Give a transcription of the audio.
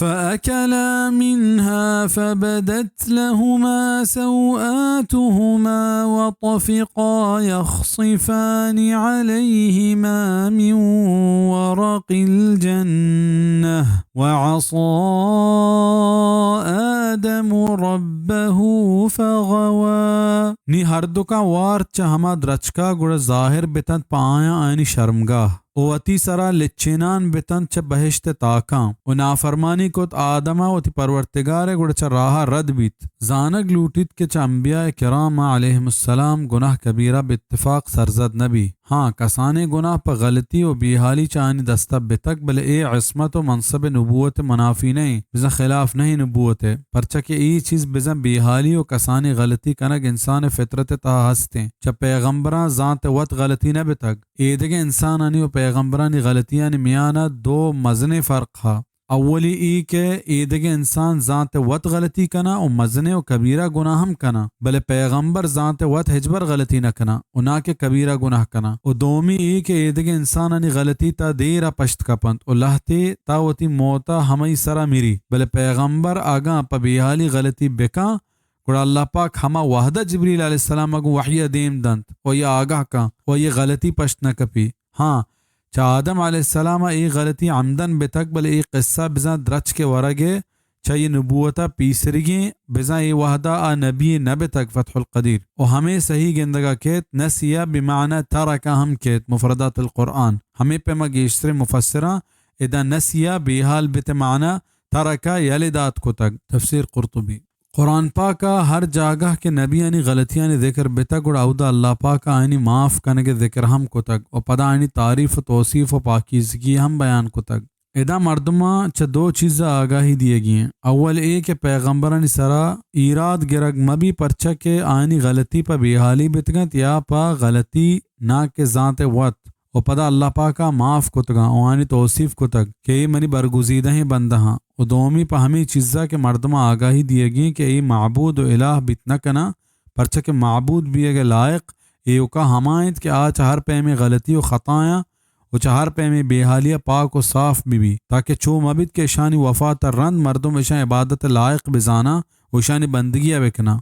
فأكلا منها فبدت لهما سوآتهما وطفقا يخصفان عليهما من ورق الجنة وعصى آدم ربه فغوى۔ نی ہر دکاں وارت چہ ہما درچکا، گڑا ظاہر بتنت پہ آیاں آیانی شرمگاہ۔ و وتی سرا لچینان بتنت چہ بہشت ء تاکاں، و نافرمانی کت آدم ء وتی پرورتگار ء، گڑا چہ راہ ء رد بیت۔ زانگ لوٹیت کہ چہ انبیاء کرام ء علیہم السلام گناہ کبیرہ بہ اتفاق سرزد نہ بی۔ ہاں، کسانیں گناہ پہ غلطی و بیحالی چہ آنی دست ء بتگ، بلے اے عصمت و منصب نبوت ء منافی نہ انت، بزاں خلاف نہ انت نبوت ء، پرچا کہ اے چیز بزاں بیحالی و کسانیں غلطی کنگ انسان ء فطرت ء تہا ہست انت۔ چہ پیغمبراں زانت ء وت غلطی نہ بتگ۔ ایدگہ انسانانی و پیغمبرانی غلطیانی میان ء دو مزنیں فرق ہا۔ اولی ای کہ ایدگہ انسان زانت ء وت غلطی کناں و مزنیں و کبیرہ گناہ ہم کناں، بلے پیغمبر زانت ء وت ہچبر غلطی نہ کناں و نا کہ کبیرہ گناہ کناں۔ و دومی ای کہ ایدگہ انسانانی غلطی تا دیر ء پشت کپنت و لہتے تا وتی موت ء ہمئی سرا مری، بلے پیغمبر اگاں پہ بیحالی غلطی بکاں، گڑا اللہ پاک ہما وہدہ جبریل علیہ السلام ء گوں وحی ء دیم دنت و آئی ء آگاہ کن و آئی ء غلطی پشت نہ کپی۔ ہاں، چہ آدم علیہ السلام ء اے غلطی عمدن بتگ، بلے اے قصہ بزاں درچک ء ورگ ء چہ اے نبوت ء پیسریگیں، بزاں اے وہدہ آ نبی نہ بتگ، فتح القدیر۔ و ہمے صحیح گندگ ء کیت، نسیہ بمعنی ترک ہم کیت، مفردات القرآن۔ ہمے پیما گیشتریں مفسراں ادا نسیہ بیحال بت معنی ترک یلہ دات کتگ، تفسیر قرطبی۔ قرآن پاک ء ہر جاگہ کہ نبیانی غلطیانی ذکر بتگ، گڑا اودا اللہ پاک ء آیانی معاف کنگ ء ذکر ہم کتگ و پدا آیانی تعریف و توصیف و پاکیزگی ہم بیان کتگ۔ ادا مردماں چہ دو چیز ء آگاہی دیگی انت۔ اول اے کہ پیغمبرانی سرا ایراد گرگ مہ بی، پرچا کہ آیانی غلطی پہ بیحالی بتگنت یا پہ غلطی نا کہ زانت ء وت۔ و پدا اللہ پاکا معاف کتگاں و آنی توصیف کتگ کہ اے منی برگزیدہیں بندہاں۔ و دومی پہ ہمے چیزا کہ مردماں آگاہی دیگی کہ اے معبود و الہ بیت نہ کناں، پرچا کہ معبود بیگ ء لائق ایوکا ہما انت کہ آ چہ ہر پیمیں غلطی و خطایاں و چہ ہر پیمیں بیحالیا پاک و صاف بہ بی، تاکہ چو مہ بیت کہ اشانی وفات ء رند مردم اشاں عبادت ء لائق بزاناں و اشانی بندگیا بکناں۔